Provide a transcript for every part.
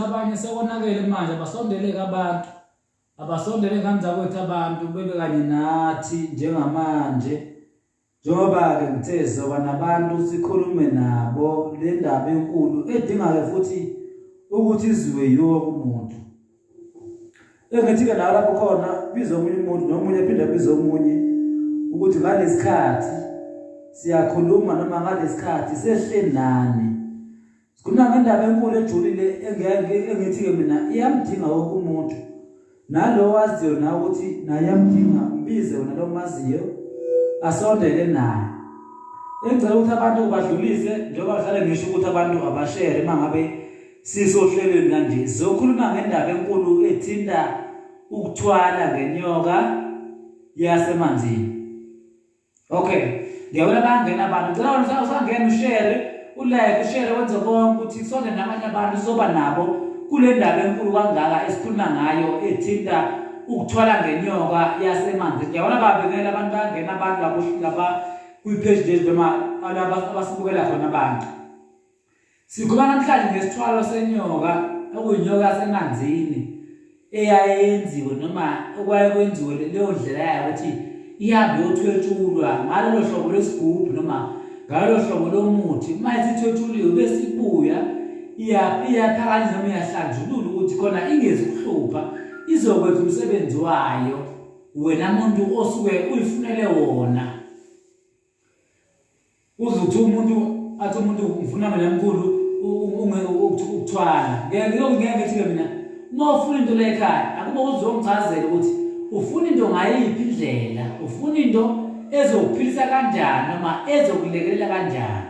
abanye sekonakele manje abasondeleke abantu abasondele ngane zakwethu abantu bebe kanye nathi njengamanje njengoba-ke ngithe sizoba nabantu sikhulume nabo le ndaba enkulu edinga-ke futhi ukuthi izwiwe yiwo umuntu engithi-ke nawe lapho khona biza omunye umuntu nomunye aphinde abize omunye ukuthi ngalesikhathi siyakhuluma noma ngalesikhathi sehleli nani Sikhuluma ngendaba enkulu ejulile engithi-ke mina iyamdinga wonke umuntu nalo waziyo nawe ukuthi naye iyamdinga mbize wena lo maziyo asondele naye engicela ukuthi abantu badlulise njengoba ngihlale ngisho ukuthi abantu abashere uma ngabe sisohlelweni kanje sizokhuluma ngendaba enkulu ethinta ukuthwala ngenyoka yasemanzini Okay. Ngiyabona bayangena abantu. Ngicela wena usangena ushare, ulike, ushare wenze konke ukuthi sonke nabanye abantu sizoba nabo kule ndaba enkulu kangaka esikhuluma ngayo ethinta ukuthwala ngenyoka yasemanzini. Ngiyabona babikela abantu bayangena abantu labo laba kwi-page lezi noma abasibukela khona abantu. Sikhuluma namhlanje ngesithwalo senyoka okuyinyoka yasemanzini eyayenziwe noma okwaye kwenziwe leyo ndlela yayo ukuthi ihambe yothwetshulwa ngalolo hlobo lwesigubhu noma ngalolo hlobo lomuthi uma isithwetshuliwe bese ibuya iyaphakanyiswa noma iyahlanjululwa ukuthi khona ingezi ukuhlupha izokwenza umsebenzi wayo wena muntu osuke uyifunele wona. Uze uthi umuntu athi umuntu ngifuna mina mkhulu ukuthwala. Ngeke ngeke ngithi mina uma ufuna into le ekhaya akube uzongichazela ukuthi ufuna into ngayiphi indlela, ufuna into ezokuphilisa kanjani noma ezokulekelela kanjani.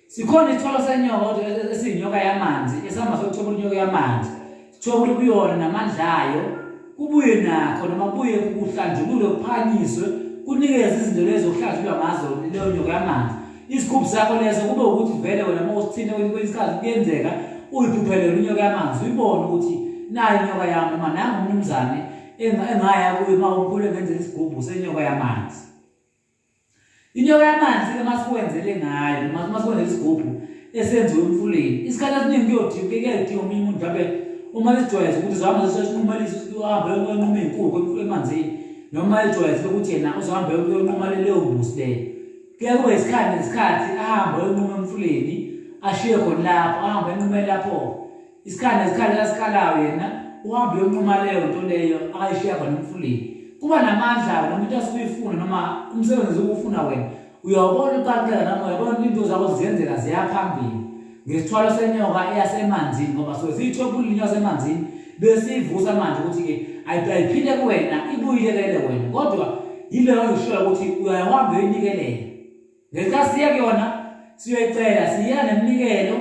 Sikhona isithwalo senyoka kodwa esiyinyoka yamanzi esihamba sokuthola inyoka yamanzi. Sithola kuyona namandla ayo kubuye nakho noma kubuye kuhlanjululwe kuphakanyiswe kunikeze izinto lezo okuhlanjulwa ngazo leyo nyoka yamanzi. Isigubhu sakho leso kube ukuthi vele wena uma usithinte kwesinye isikhathi kuyenzeka uyiphuphelele inyoka yamanzi uyibone ukuthi nayo inyoka yami noma nangu umnumzane engaya kuye uma umkhulu engenzela isigubhu senyoka yamanzi. Inyoka yamanzi ke masikwenzele ngayo noma masikwenzele isigubhu esenziwe emfuleni. Isikhathi esiningi kuyodinga kuyadinga omunye umuntu mhlawumbe uma sijwayeze ukuthi uzohamba sesinqumalisa uhambe uyonquma iy'nkukhu emanzini noma ejwayeze ukuthi yena uzohambe uyonquma leyo mbuzi leyo. Kuye kube isikhathi nesikhathi ahambe uyonquma emfuleni ashiye khona lapho ahambe enqume lapho Isikhala nesikhala esikhalayo yena uhamba uyonquma leyo nto leyo akayishiya khona emfuleni. Kuba namandla noma into asuke uyifuna noma umsebenzi uwufuna wena uyawubona uqaqeka noma uyabona into zakho ziyenzeka ziya phambili ngesithwalo senyoka eyasemanzini ngoba suke siyithwebulile inyoka yasemanzini besiyivusa manje ukuthi-ke ayiphinde kuwena ibuyilekele wena kodwa yileyo engishoyo ukuthi uyahamba uyinikelela Ngesikhathi siye kuyona siyoyicela siya neminikelo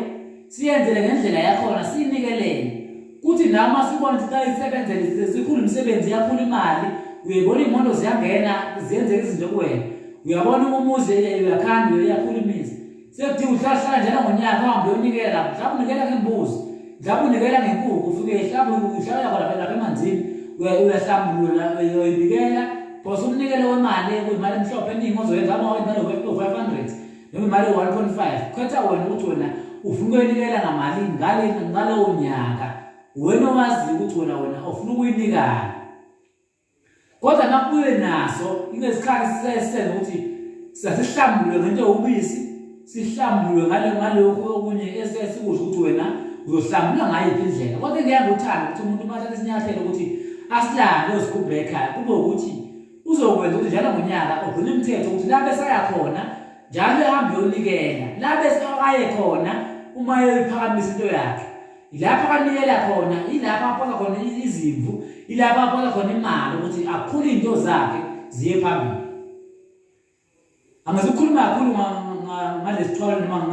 siyenzele ngendlela yakhona siyinikelele kuthi nama sibone ukuthi xa isebenzele sikhulu imisebenzi iyakhula imali uyayibona iy'moto ziyangena ziyenzeka izinto kuwena uyabona umuzi uyakhanda uyakhula imizi sekudinga uhlahlala njalo ngonyaka uhambe uyonikela mhlawumbe unikela ngembuzi mhlawumbe unikela ngenkukhu ufike mhlawumbe uhlala khona lapha emanzini uyahlambulula uyoyibikela Phosa umnikelo wemali kuyimali emhlophe eningi ozoyenza uma imali o-500 noma imali o-1.5 khetha wena ukuthi wena ufuna ukuyinikela ngamalini ngale ngalowo nyaka wena owaziyo ukuthi wena wena ufuna ukuyinikani kodwa makubuye naso inesikhathi sisesenza ukuthi sasihlambulwe ngento yobisi sihlambulwe ngale ngalokhu okunye esikusho ukuthi wena uzohlambulwa ngayiphi indlela kodwa ngiyakuthanda ukuthi umuntu uma athatha isinyathelo ukuthi asilande uyosigubha ekhaya kube ukuthi uzokwenza ukuthi njalo ngonyaka ugcina imithetho ukuthi lapho esaya khona njalo ehambe uyonikela lapho esikaye khona uma eyiphakamisa into yakhe ilapho akanikela khona ilapho aphosa khona izimvu ilapho aphosa khona imali ukuthi akhule izinto zakhe ziye phambili Angizukukhuluma kakhulu ngalesithwalo noma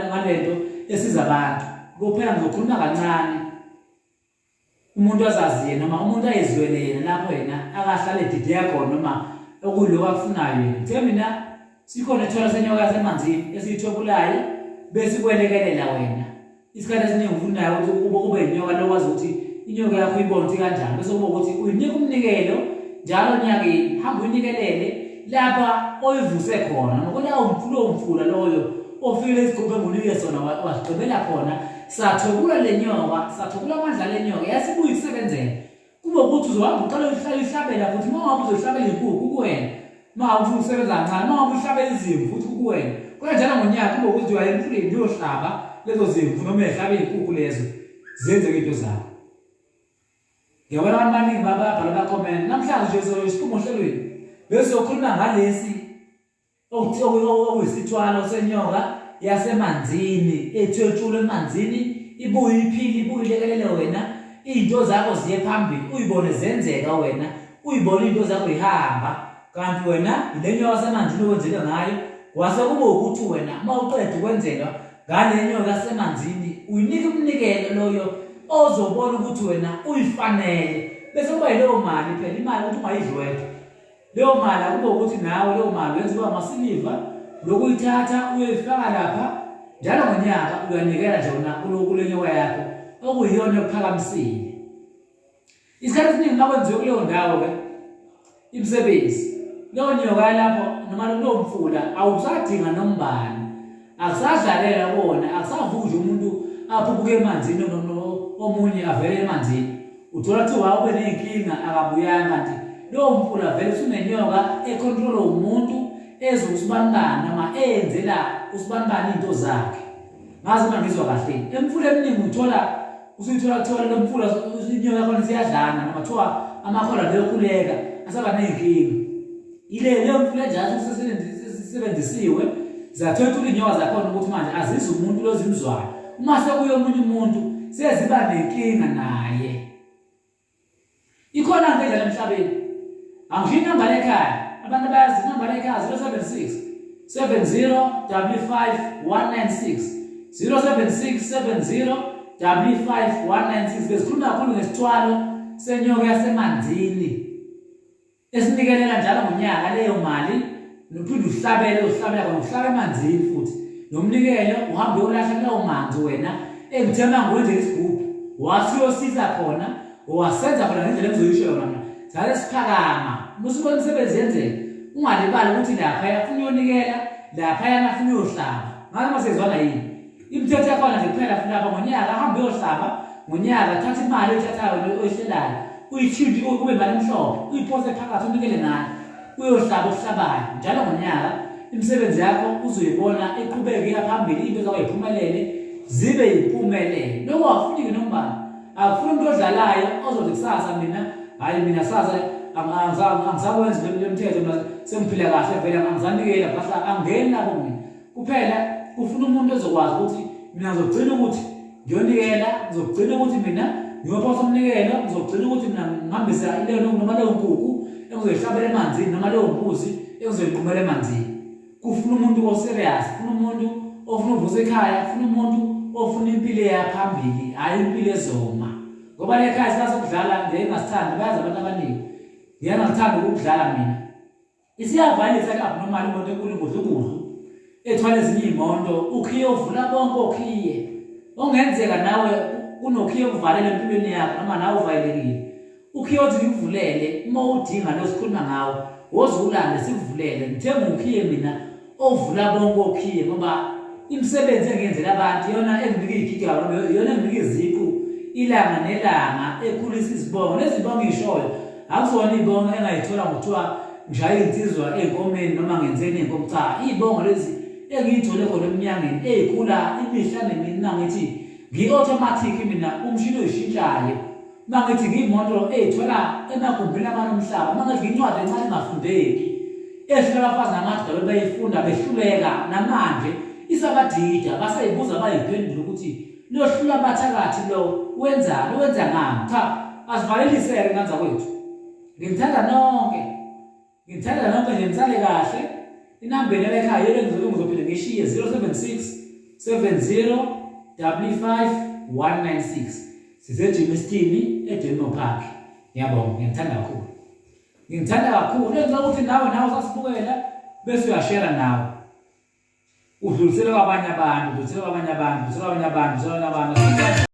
ngalento esiza abantu. Kuphela ngizokhuluma kancane. Umuntu azaziye noma umuntu ayizwele yena lapho yena akahlale edideka khona noma okuyiloko akufunayo yena. Ngithe mina sikhona isithwalo senyoka yasemanzini esiyithwebulayo besikwelekelela wena. Isikhathi esiningi ufunayo ukuthi ube ube inyoka lokwazi ukuthi inyoka yakho uyibone ukuthi kanjani bese kuba ukuthi uyinika umnikelo njalo onyakeni hamba uyinikelele lapha oyivuse khona noma kulawo mfula omfula loyo ofikele isigubhu engunike sona wasigqibela khona Sathwebula le nyoka, sathwebula amandla le nyoka, yasibuya ikusebenzela. Kube ukuthi uzohamba uqale uhlale uhlabela futhi uma ngabe uzohlabela inkukhu kuwena. Uma ngabe ufuna ukusebenza kancane, uma ngabe uhlabela izimvu futhi kuwena. Kanjalo ngonyaka kube ukuthi uya emfuleni uyohlaba lezo zimvu noma uyahlaba iy'nkukhu lezo zenzeke into zakho. Ngiyabona abantu baningi bababhala bakhomenta. Namhlanje nje sizoyisiphuma ohlelweni. Besizokhuluma ngalesi okuyisithwalo senyoka yasemanzini ethwetshulwa emanzini ibuye iphile ibuye ilekelele wena iy'nto zakho ziye phambili uyibone zenzeka wena uyibone iy'nto zakho ihamba kanti wena yile nyoka yasemanzini okwenzeke ngayo kwase kube ukuthi wena uma uqeda ukwenzelwa ngale nyoka yasemanzini uyinika umnikelo loyo ozobona ukuthi wena uyifanele bese kuba yileyo mali phela imali ukuthi ungayidli wedwa Leyo mali akube ukuthi nawe leyo mali wenza uba amasiliva lokuyithatha uyoyifaka lapha njalo ngonyaka uyanikela nje wena kule nyoka yakho okuyiyona ekuphakamisile. Isikhathi esiningi uma kwenziwe kuleyo ndawo-ke imisebenzi leyo nyoka yalapho noma kulowo mfula awusadinga nombani akusadlalela kuwona akusavuki nje umuntu aphuphuke emanzini omunye avele emanzini Uthola kuthiwa ube ney'nkinga akabuyanga kanti lowo mfula vele usunenyoka ekhontrolwa umuntu ezwe usibanibani noma eyenzela usibanibani iy'nto zakhe. Ngazi uma ngizwa kahle. Emfula eminingi uthola usuyithola kuthiwa lo mfula inyoka yakhona isiyadlana noma kuthiwa amakholwa beyokhuleka asaba ney'nkinga. Ile leyo mfula enjalo usebenzisiwe zathwethula iy'nyoka zakhona ukuthi manje azizwe umuntu lozimzwayo. Uma sekuye omunye umuntu seziba nenkinga naye. Ikhona into enjalo emhlabeni. Angisho inamba lekhaya. Abantu abayazi inamba lekhaya 076 70 55 196 076 70 55 196 besikhuluma kakhulu ngesithwalo senyoka yasemanzini. Esinikelela njalo ngonyaka leyo mali nophinde uhlabele uhlabela khona uhlaba emanzini futhi nomnikelo uhambe uyolahla kulawo manzi wena engithe uma ngiwenzela isigubhu wathi uyosiza khona wasenza khona ngendlela engizoyisho yona mina sale siphakama uma usubona imisebenzi yenzeka ungalibali ukuthi laphaya funa uyonikela laphayana funa uyohlaba ngabe uma sezwana yini Imithetho yakhona nje kuphela futhi lapha ngonyaka ahambe uyohlaba ngonyaka thatha imali oyithathayo oyihlelayo uyitshintshe kube imali emhlophe uyiphose phakathi unikele ngayo uyohlaba okuhlabayo njalo ngonyaka imisebenzi yakho uzoyibona iqhubeke iya phambili into zakho iphumelele zibe yimpumelelo lokho akufuniki noma akufuni umuntu odlalayo ozothi kusasa mina hhayi mina kusasa angisakwenzi le mthetho mina sengiphila kahle vele angisanikela phahla angeni lapho mina Kuphela kufuna umuntu ozokwazi ukuthi mina ngizogcina ukuthi ngiyonikela, ngizogcina ukuthi mina ngiyophosa umnikelo, ngizogcina ukuthi mina ngihambise leyo noma leyo nkukhu engizoyihlabela emanzini noma leyo mbuzi engizoyinqumela emanzini. Kufuna umuntu o-serious, kufuna umuntu ofuna uvusa ekhaya, kufuna umuntu ofuna impilo eya phambili, hhayi impilo ezoma. Ngoba le ekhaya sikhathi sokudlala ngiye ngingasithandi, bayazi abantu abaningi. Ngiye ngingathandi ukudlala mina. Isiyavalisa ke-abnormal imoto enkulu ngudlugudlu ethwala ezinye iy'moto ukhiye uvula bonke okhiye ongenzeka nawe kunokhiye okuvalela empilweni yakho noma nawe uvalelekile ukhiye othi ngikuvulele uma udinga lo sikhuluma ngawo woze ulande sikuvulele ngithenga ukhiye mina ovula bonke okhiye ngoba imisebenzi engiyenzela abantu iyona enginika iy'gigaba iyona enginika iziqu ilanga nelanga ekhulisa izibongo lezibongo ey'shoyo akuzona iy'bongo engayithola ngokuthiwa ngishaye iy'nsizwa ey'nkomeni noma ngenzeni iy'nkomo cha iy'bongo lezi engiyithole khona emnyangeni ey'khula imihla nemini nangithi ngi-automatic mina umshini oyishintshayo Uma ngithi ngiyimoto eyithola emagumbini amane omhlaba, uma ngithi ngiyincwadi encane engafundeki, ehlula abafazi namadoda bebeyifunda behluleka namanje isabadida baseyibuza bayiphendula ukuthi lohlula abathakathi lo wenzani wenza ngani cha asivaleliseke nganza kwethu ngithanda nonke Ngithanda nonke nje nisale kahle. Inamba yenu ekhaya yelo ngizobe ngizophinde ngishiye 076 70 55 196. Sisejimistini eDenmo Park. Ngiyabonga, ngiyangithanda kakhulu. Ngingithanda kakhulu. Ngicela ukuthi nawe nawe usasibukela bese uyashare nawe. Udlulisele kwabanye abantu, udlulisele kwabanye abantu, udlulisele kwabanye abantu, udlulisele kwabanye abantu.